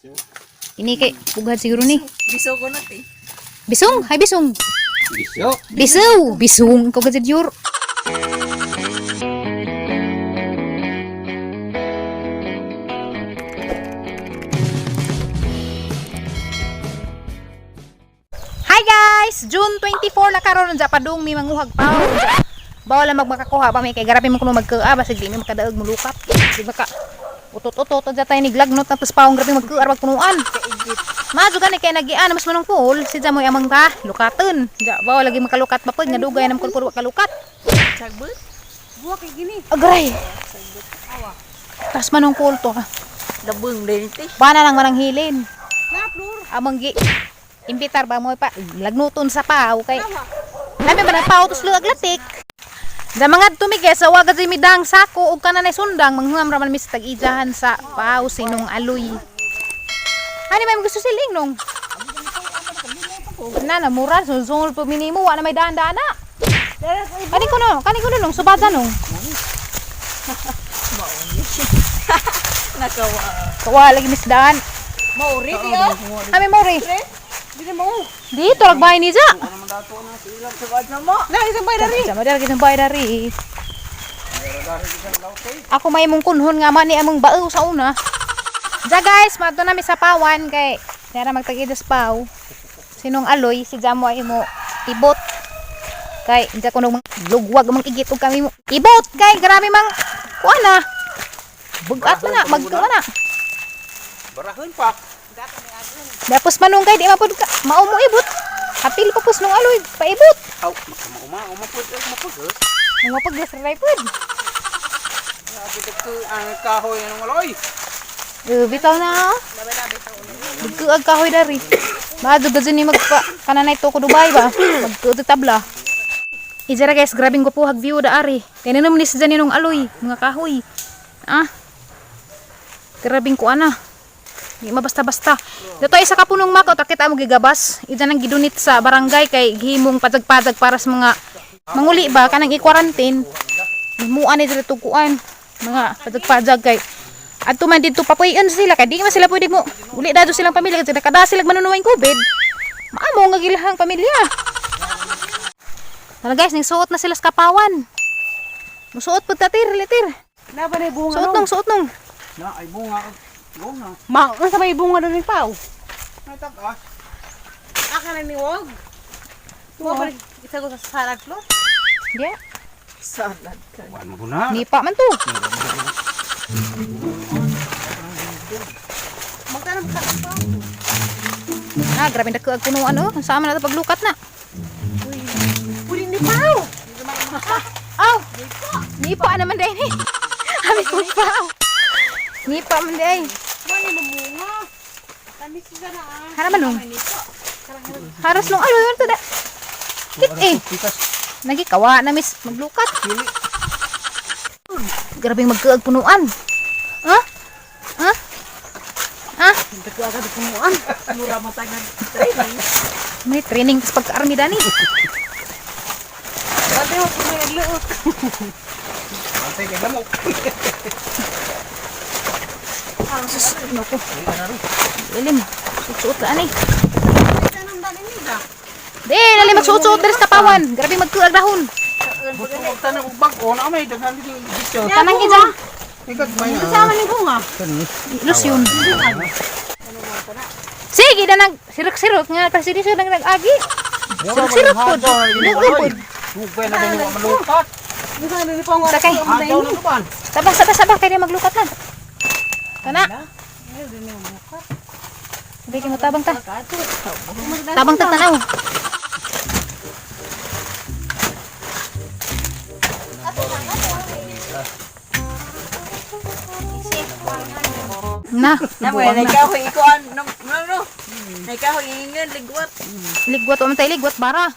Ini kay pugad siguro ni. Biso ko na ti. Bisong, hay bisong. Biso. Bisaw, bisong ko gud jur. Hi guys! June 24 na karon unsa padung mi manguhag paw. Bawal lang magmakakuha pa mi kay grabe man kuno magkaa basig di mi makadaog mulukat. Di maka utot-utot unsa tayo niglagnot na tas pawong grabe magkuar pagpunuan. Maadyo gani kay nagian mas manong pool si Jamoy amang ka lukaton. Ja bawal lagi makalukat pa pod nga dugay nam kun puro kalukat. Sagbot? Buwa kay gini. Agray. Tas manong pool to ha. Labong din ti. Bana nang manang hilin. Na, Flor. Amang gi imbitar ba mo pa lagnuton sa paw kay Nami ba na paw tos luag latik. Da mga tumige sa waga di midang sako ug kananay sundang manghungam ra man mi sa tag-ijahan sa paw sinong aloy. Ani may gusto siling nung. Na na mura sunsul pa minimo wa na may daan-daan na. Kani ko no, kani ko no nung subada nung. Nakawa. Kawa lagi misdaan. Mauri ti oh. Ami mo ri. Dili mo. Dito lagbahay ni ja. Na, isang bay dari. Sama dari kitang bayar dari. Ako may mong kunhon nga man ni among bao sa una. Ja guys, madto nami sa pawan kay nara magtag-idas paw. Sinong aloy si Jamo ay mo ibot. Kay hindi ko nung lugwag mang igit og kami mo. Ibot kay grabe mang kuan na. Bugat man na, magkuan na. Barahon pa. Tapos manong kay di man pud ka mao mo ibot. Apil pa pus nung aloy, paibot. Aw, makamauma, umapod, umapod. Ang mapaglas ra pud. Grabe dagko ang kahoy ng aloy. Bitaw na. Magkuag kahoy dari. Maadto gud ni magpa kananay to ko Dubai ba. Magkuod tabla. Ijara guys, grabing gwapo hag view da ari. Tinanom ni sa ninong aloy, mga kahoy. Ah. Grabing ko ana. Di mabasta-basta. Dato isa ka punong makaw takita mo gigabas. Ija nang gidunit sa barangay kay gihimong padag-padag para sa mga manguli ba kanang i-quarantine. Himuan ni dito kuan mga padag-padag kay adto man didto papuy-an sila kay di man sila pwede mo uli dado silang pamilya kasi nakada sila manunuwing COVID. Maamo nga gilahang pamilya. Tara guys, ning suot na sila sa kapawan. Musuot pud ta tir, litir. Na ba na bunga Suot nung, suot nung. Na ay bunga. Bunga. Ma, unsa may bunga doon ni Pau? Natag-as. Aka na ni Wog. Wa ba isa ko sa salad, Flor? Yeah. Salad ka. Kuan mo na. Nipa man to. Magtanong ka Pau. Ah, grabe na kaag punuan oh. Saan man na to paglukat na. Puli ni Pau. Aw! Nipa naman din eh. Abi ko pa. Nipa man din. Mani mo bunga. Tamis siya na ah. Hara man nung. Haras nung alo yun to da. Kit eh. Pitas. Nagikawa na miss maglukat. Grabe magkaag punuan. Ha? Ha? Ha? Dako agad punuan. Mura mo tagan training. May training tas pagka-army dani. Bante mo puno nagluot. Antay kay lamok. Sus, naku. Ilim. Suot-suot ka ani. Tanong dali ni da. Di, lali magsuot-suot diri sa kapawan. Grabe magkaag dahon. Buto og tanang og bag-o na may daghan dito dito. Tanang ija. Ikat may. Sama ni bunga. Kani. Ilusyon. Sige na nag sirok-sirok nga kasi di siya nang nag-agi. Sirok-sirok pod. Lugo pod. Dugay na ganyan malukat. Unsa na ni Pau nga? Sakay. Hadyaw na tuban. Sabah, sabah, sabah kay di maglukat na. Kana. Sabi kay mo tabang ta. Tabang ta tanaw. Na, Na mo nagkahoy ikuan no no no. Nagkahoy ingan ligwat. Ligwat o man tayo, ligwat bara.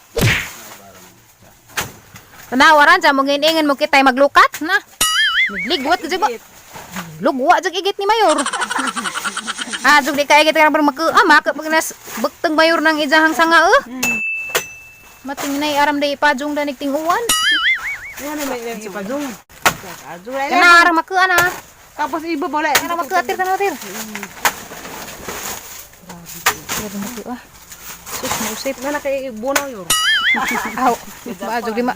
Tanawaran sa mong ingan mo kitay maglukat na. Ligwat jud ba? Lugwa jud igit ni mayor. Ah, jud di ka igit ka mag ah, maka pag nas bukteng mayor nang ijahang sanga eh. Mating nay aram day pajong danig tinguan. Yan may may ipadung. Adung Kana arang makuan ah. Tapos iba wala. Kana makuatir tanaw tir. Grabe mo to ah. Sus, mausip. Nga na kay bunaw yor. Aw, maadyo lima.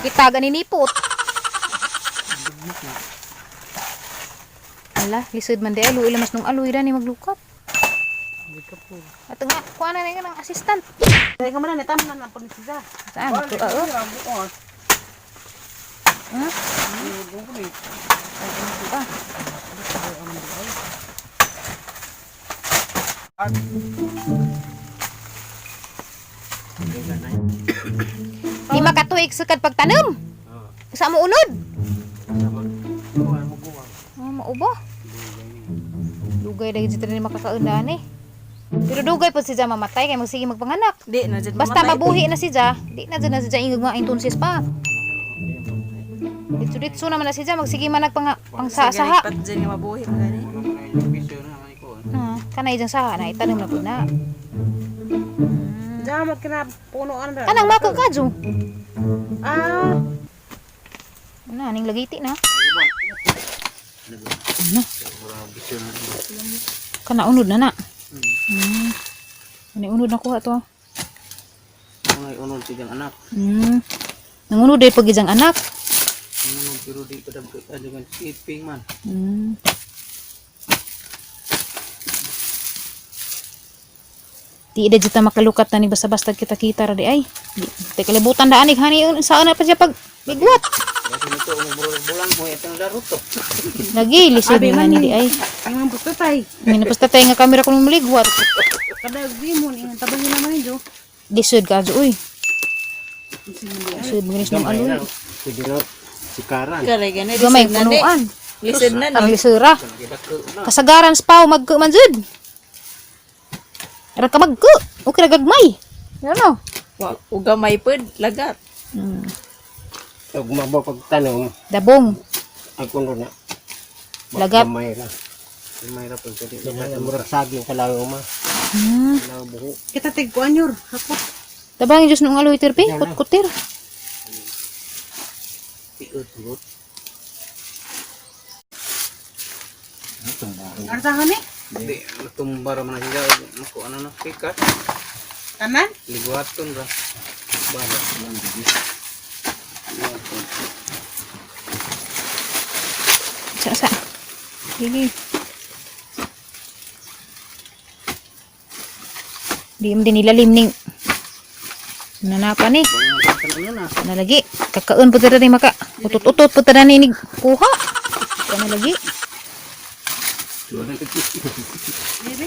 Kita ganinipot. Ala, lisod man di ay luoy lamas nung aloy ni maglukat. Ato nga, kuha na nga ng assistant. Dai ka man na tama na po ni siya. Saan? Ito, ah, oh. Huh? Ah. 5 ka tuig sukad pagtanom. Sa mo unod. Oh, maubo. Dugay lagi dito ni makakaundan eh. Pero dugay po si Ja mamatay kay magsige magpanganak. Di na jud Basta mamatay. mabuhi na si Ja, di na dyan na si Ja ingog mga intunsis pa. Ditso-ditso naman na si Ja, magsige man nagpang pangsasaha. Pat dyan nga mabuhi mo gani. Ah, kanay dyan saha na itanom na po na. Diyan mo kina puno an ra. Kanang mako ka jo. Ah, Na ning lagiti na. Ano? Kana unod na na. Ano unod na kuha to? Ay, unod sigang anak. Nangunod day pag ijang anak. Unod pero di pa dagko dengan iping man. Di ida jud ta makalukat na ni basta-basta kita-kita ra di ay. Di di kalibutan daan ik hani saan na pa siya pag bigwat. Kasi nito ang bulang mo itang laro to. Lagi lisod ni hani di ay. ang mga bustatay. May napasta tayo nga kamera kung maligwat. Kada di mo ni tabang ni naman ninyo. Lisod ka uy. Lisod mo ng aloy. Pwede na sikaran. Kare gani Gamay lisod na ni. punuan. Lisod na Ang ni. lisura. Kasagaran spaw magku man jud. Ra ka magku. Okay ra gagmay. Ano? Wa ugamay pud lagat. Ug mabo pagtanom, Dabong. ang kuno na. Lagap. Gamay ra. May ra pag dili. Yan ang murag saging kalaw ma. Kalaw buho. Kita tig kuan yor. Hakot. Tabangin Diyos nung aloy tirpi, kutkutir. Piot gut. Arsahan ni? Di tumba ra man siya mako ano na pikat. Tanan? Ligwaton ra. Bara. Ligwaton. Sa sa. Gigi. Di mo din ilalim ning nanapan eh. Ano na? Nalagi. Kakaon po tira ni maka. Utot-utot po tira ni kuha. Kana lagi.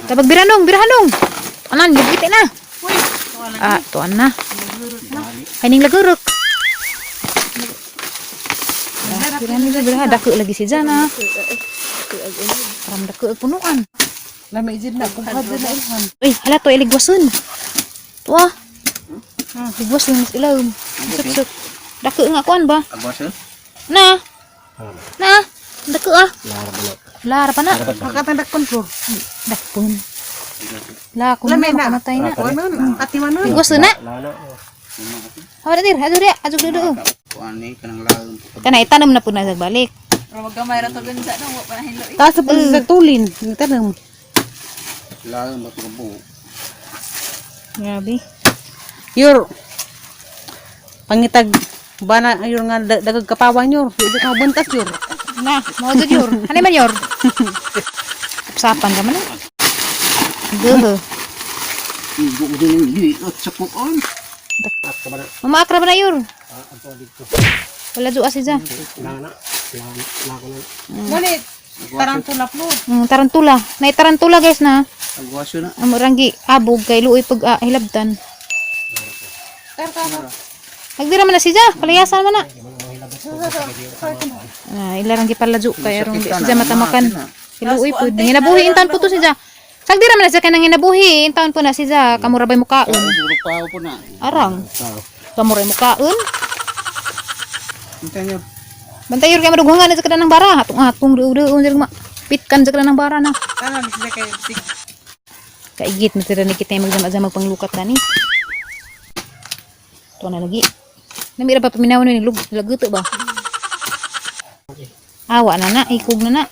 Tabag biranong, birahanong. Anan, gigit na. Ah, tuan na. Ay ning lagurok. Ah, Birahan na birahan. Dako lagi si Jana. Param dako ang punuan. Lami jud na kung na ilhan. Uy, hala to iligwason. Tuwa. Ah, ligwas lang mas ilawom. Suksok. Dako nga kuan ba? Agwas eh? Na. Na. Dako ah. Lara ba na? Lara pa na. Makatandak pon ko. Dakpon. La kung Lami na na. makamatay na. Kuan man, ati man nun. Ligwas na. Lana. oh. Hawa dir, ajo dir, ajo dudu. Kuan ni kanang lagom. Kana itanom na po na sa balik. Pero magamay ra to gansa no wa pa na hinlo. eh. Taas sa pulis sa tulin. Ni tanam. Lagom ba to buho. Grabe. Yor. Pangitag bana yor nga dagag kapawan yor. Di ka buntas yor. Na, mao jud yor. Hani man yor? Usapan ka man. eh. Duh. Igo mo din ang liot sa kuan. Mamaakra ba na yor? Ah, ato dito. Wala ju asi ja. Lana. Lana. Lana ko na. Ngunit tarantula plo. Tarantula. Nay tarantula guys na. Agwas na. Amo ranggi abog kay luoy pag hilabtan. Nagdira man na siya, palayasan man na. Ah, ila ranggi paladyo kay aron di siya matamakan. Siluoy pud. Nginabuhi intaon po to siya. Sagdira man na siya kay nanginabuhi, intaon po na siya kamura bay mukaon. Siguro pa po na. Arang. Kamuray mukaon. Hintayin niyo. Bantayor kay madughangan na sa kanang bara. Atong atong duo-duo diri ma. Pitkan sa kanang bara na. Tanan sila kay sig. Kaigit na tira ni kita yung magdama-dama panglukat tani. Ito na lagi. Namira pa paminaw ni lug laguto ba? Awa na na, ikog na na.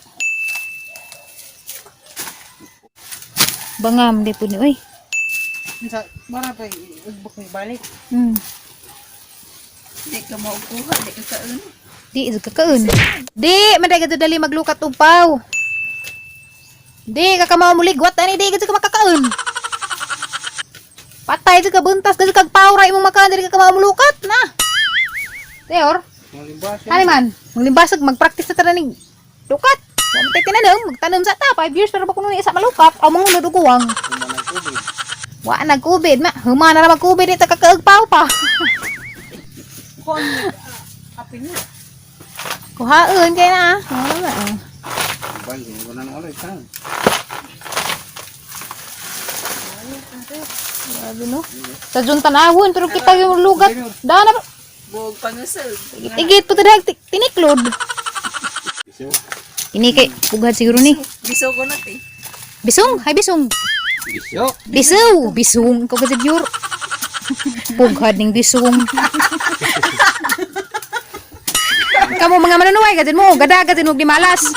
Bangam di po ni oy. Sa mara pa ugbok ni balik. Di ka maukuha, di ka kaon. Di is kakaon. Di man ka dali maglukat og paw. Di ka kamao muligwat ani di ka makakaon. Patay jud ka buntas kasi kag paw ra imong makaan dili ka kamao mulukat na. Teor. Hani man, maglimbasag magpractice na ta ning lukat. Wa man tay tinanom, magtanom sa ta 5 years pero ba kuno ni isa malukat, aw mangunod og guwang. Wa nag-COVID ma, huma na ra mag-COVID di ta kakaag paw pa. Kon apin na. Kuhaon kay na. Ah. Wala ah. Bali, wala na ulit ha. Grabe no. Sa June tanawon pero kita yung lugat. Dana pa. Buog pangusog. Igit po tadag tiniklod. Biso. Ini kay pugad siguro ni. Biso ko na ti. Bisong, hay bisong. Biso. Bisaw, bisong ko kasi jur. Pughad ning bisong. Kamo mga manunuay gadin mo, gada gadin og di malas.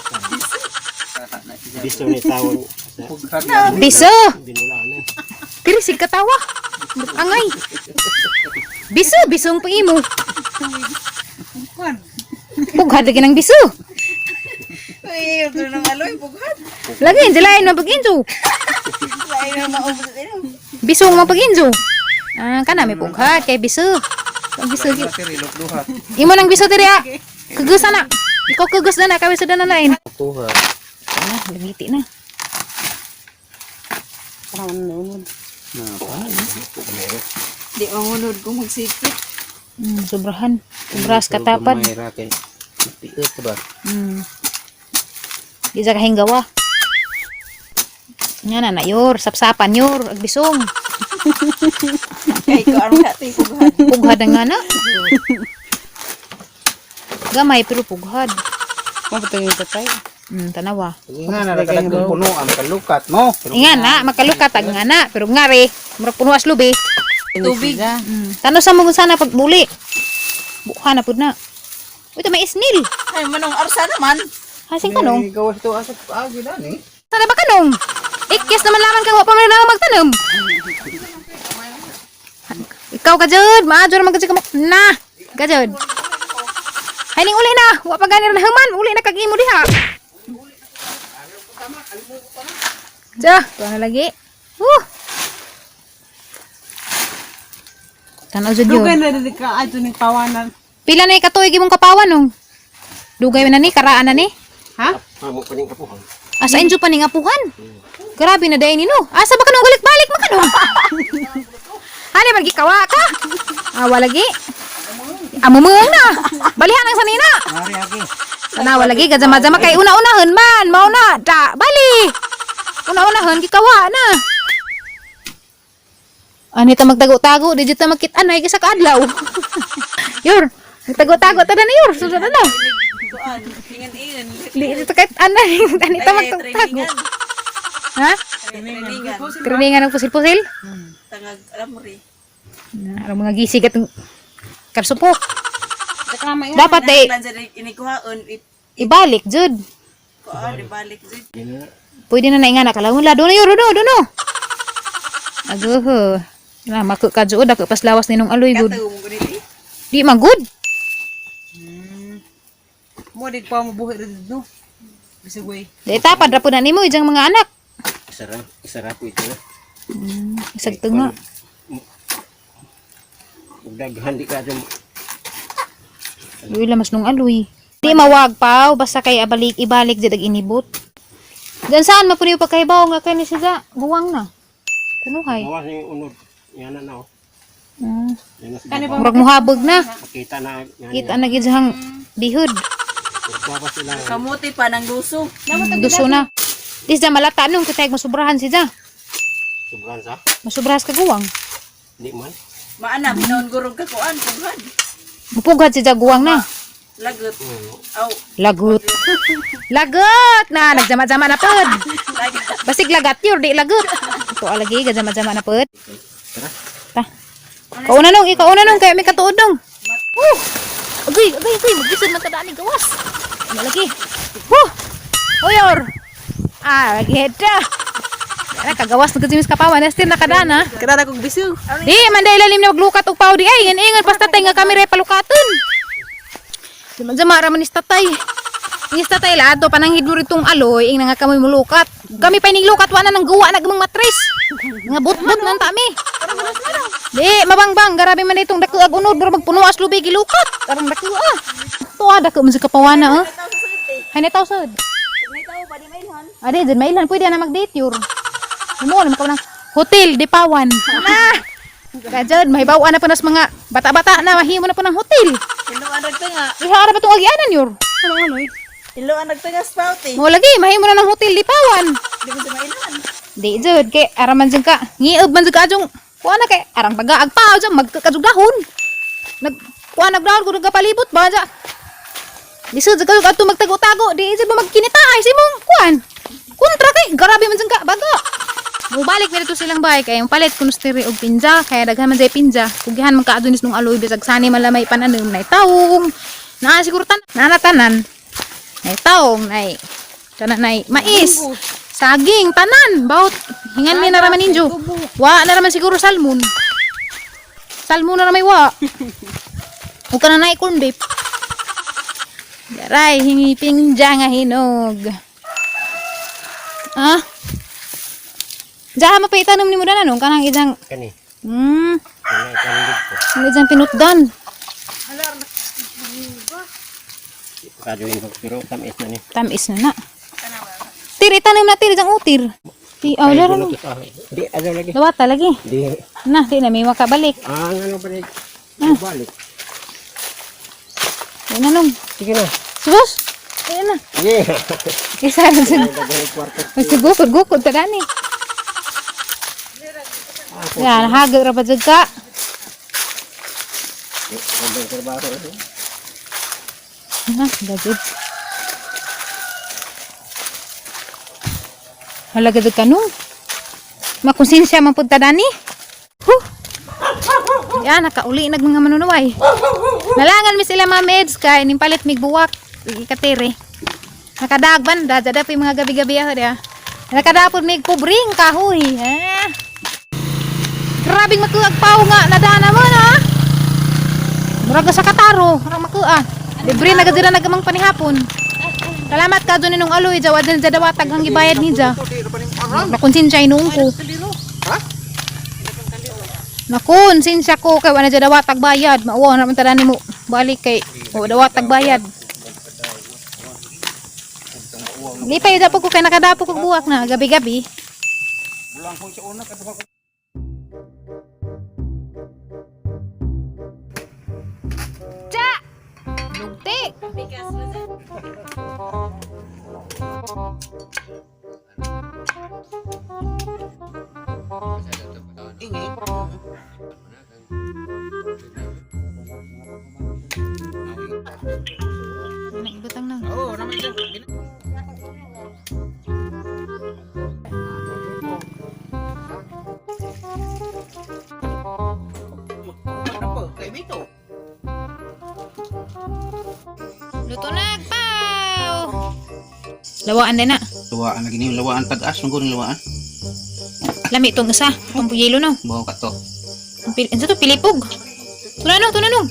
Biso ni tawon sa Pughat yan. Biso. binulaan eh. Diri sig katawa. Angay. Biso, bisong pa imo. Kon. Pughad lagi ng biso. Uy, ito nang aloy, bughat. Lagi dilain man pag-injo. Lain na maubos ito. Bisong man pag-injo. Ah, kana may pughat kay biso. Ang biso gi. Tiri, duha. Imo nang biso diri ah. Kugusan na. Ikaw kugus na na kawis na na lain. Kuha. Ah, lagiti na. Parang nunod. Na pa. Di mangunod kung magsikit. Sobrahan. Sobras katapad. May ra kay. Piot ba? Di sa kahinggawa. Nga na na yor, sapsapan yor, agbisong. Kay ko ang dati bughat. Pughad ang nga na. Gamay pero pughad. Mo pa yung tatay. Tanawa. Nga na nakadagdag puno ang kalukat mo. Nga na, makalukat ang nga na, pero nga re, murag puno as lubi. Tubig. Tano sa mo sana pag muli. Buka na pud na. Uy, ito may isnil. Ay, manong arsa naman. Hasing kanong. Gawas to asa agi na ni. Sana ba kanong? Ikis naman laman kang wa pa man na magtanom. Ikaw ka jud, maadyo naman ka jud ka na. Ka jud. Hay ning uli na, wa pa gani na human, uli na kag imo diha. Ja, tuwa na lagi. Woo. Tanaw jud yun. Dugay na dili ka adto ning pawanan. Pila na ikatuig imong kapawan nung? Dugay na ni, karaan na ni. Ha? Amo pa ning kapuhan. Asa injo pa ni ngapuhan. Grabe na dayon nino. Asa ba kanong balik-balik man kanong? Hani man gikawa ka. Awa lagi. Amumuong na. Balihan ang sanina. Mari agi. Tanawa lagi gajama-jama kay una-unahon man. Mao na da bali. Una-unahon gikawa na. Ani ta magtago-tago, di jud ta makit-anay kaysa kaadlaw. Yor, magtago-tago ta na ni Yor, susunod na. Kuan, ingan-ingan. Di jud ta kahit anay, ani ta Ay, magtago. trainingan. Ha? Trainingan. Trainingan ng pusil-pusil? Tangag ramri. Na, ang mga gisig at karsupok. Sa kama Dapat eh, Nahanglan sa inikuhaon, ibalik, jud. kuan, ibalik jud. Pwede na nainga na kalawon la. Dono yun, dono, dono. Aguho. Na, maku ka jud, ako paslawas ninong aloy gud. Kataw mo ganito. Di man good. Mo di pa mo buhi dito. Bisag way. Di tapad ra po na nimo ijang mga anak. Isara, isara po ito. Isag tunga. Ug daghan di ka dyan. Uy, lamas nung aloy. Di mawag pa, basta kay abalik ibalik jud ag inibot. Diyan saan mapuni pagkahibaw nga kay ni siya guwang na. Kunuhay. Gawas ning unod. Yan na na oh. Yan na sa Kani baba. Murag muhabog na. Makita na yan. Kita na gid siyang bihod. Gawas sila. Kamuti pa ng luso. Duso na. Dis da malata nung kitay masubrahan siya. Sobran sa. Masubrahas ka guwang. Di man. Maana, binaon gurog ka kuan, pughan. Mupugad siya guwang na. Lagot. Aw, Lagot. Lagot na nagjama-jama na pod. lagot. Basig lagat yur di lagot. Ito lagi gajama-jama na pod. Ta. Kauna nung, ikaw una nung kaya may katuod nung. Oh! Agay, agay, agay, magisod man kadaan ni gawas. Ano lagi? Huh! Oyor. Ah, lagi ta. Ara kagawas na gud kapawan, still nakadana. Kada kog bisu. Di man dai lalim na maglukat og paw di ay ingon pas tatay nga kami re palukaton. Jama ra man is tatay. Is tatay lado pananghid mo ritong aloy ing nga kamoy mulukat. Kami pa ining lukat wa na nang guwa na gamang matres. Nga butbut nan ta mi. Di mabangbang grabe man itong dako ag unod mura magpuno as lubi gilukat. Arang dako ah. Tuwa dako man sa kapawana oh. Hay na taw sad. May tao pa di mailhan. Ade, dyan mailan. Pwede na mag-date yur. Mo, naman ka ng hotel, di pawan. Na! Kadyan, mahibawan na po nas mga bata-bata na, mahimo na po ng hotel. Ilo ang nagtanga. Iha ara ba itong agianan yur? Ano ano eh? Ilo ang nagtanga spout eh. Mo lagi, mahimo na ng hotel, di pawan. Di mo sa mailhan. Di, jud, kay ara man jud ka. Ngiob man jud ka adjong, kuha na kay, arang baga, agpao dyan, magkakadugdahon. Nag, kuha nagdahon, kung nagkapalibot ba dyan. Lisod, jud ka adto magtago-tago, di jud mo magkinita, ay simong, kuan. Kontra kay, grabe man jud ka, baga. Mubalik na dito silang bahay kay ang palit kuno stiri og pinja kaya daghan man jay pinja kugihan man kaadto nis nung aloy bisag sani man lamay pananom nay taong naa siguro tan naa na tanan nay taong nay tanan nay mais saging tanan bawt hingan mi na raman ninyo wa na raman siguro salmon salmon na ramay wa ug kana nay corn beef. Daray hingi pinja nga hinog ah. Diyan mo pa itanom ni mo na nung kanang isang Kani. Kani kandig ko. ang isang pinutdan. Kaduin ko pero tamis na ni. Tamis na na. Tir itanom na tir isang utir. Ti oh, laro. Di ano lagi. Dawata lagi. Di Na, di na may makabalik. ang ano pa rin. Balik. Di na nung. Sige na. Sus. Di na. Sige. Isa na sa. Daghan kwarto. Magkugukod gukod ta dani. Yan, hagag ra pa jud ka. Ang trabaho. Na, gajud. Hala gajud ka nung. Makonsensya man pud ta dani. Huh. Yan, nakauli nag mga manunuway. Nalangan mi sila mga meds kay ning palit mig buwak ikatere. Nakadagban da da pa yung mga gabi-gabi ako diya. Nakadapod mig pobring kahoy. Ha? Grabing makuag paw nga nadana mo na. Murag ka sa kataro, murag makua. Libre na gadira nagamang panihapon. Salamat ka doon ninong aloy, jawa din jadawatag ang gibayad ni ja. Nakonsensya inuong ko. Nakonsensya ko kay wala jadawatag bayad. Mauwa na man tanan nimo. Balik kay o dawatag bayad. Lipay dapo ko kay nakadapo ko buwak na gabi-gabi. Cha! Lugti! Ibutang na. Oo, naman dyan. Ano pa? Kay Mito. Luto na, agpaw! Lawaan din na. Lawaan lagi niyo, lawaan tag-as, manggo ni lawaan. Lami itong isa. Itong puyelo no. Bawo ka to. Ang pil ano to? Pilipog. Tuna nung, tuna nung.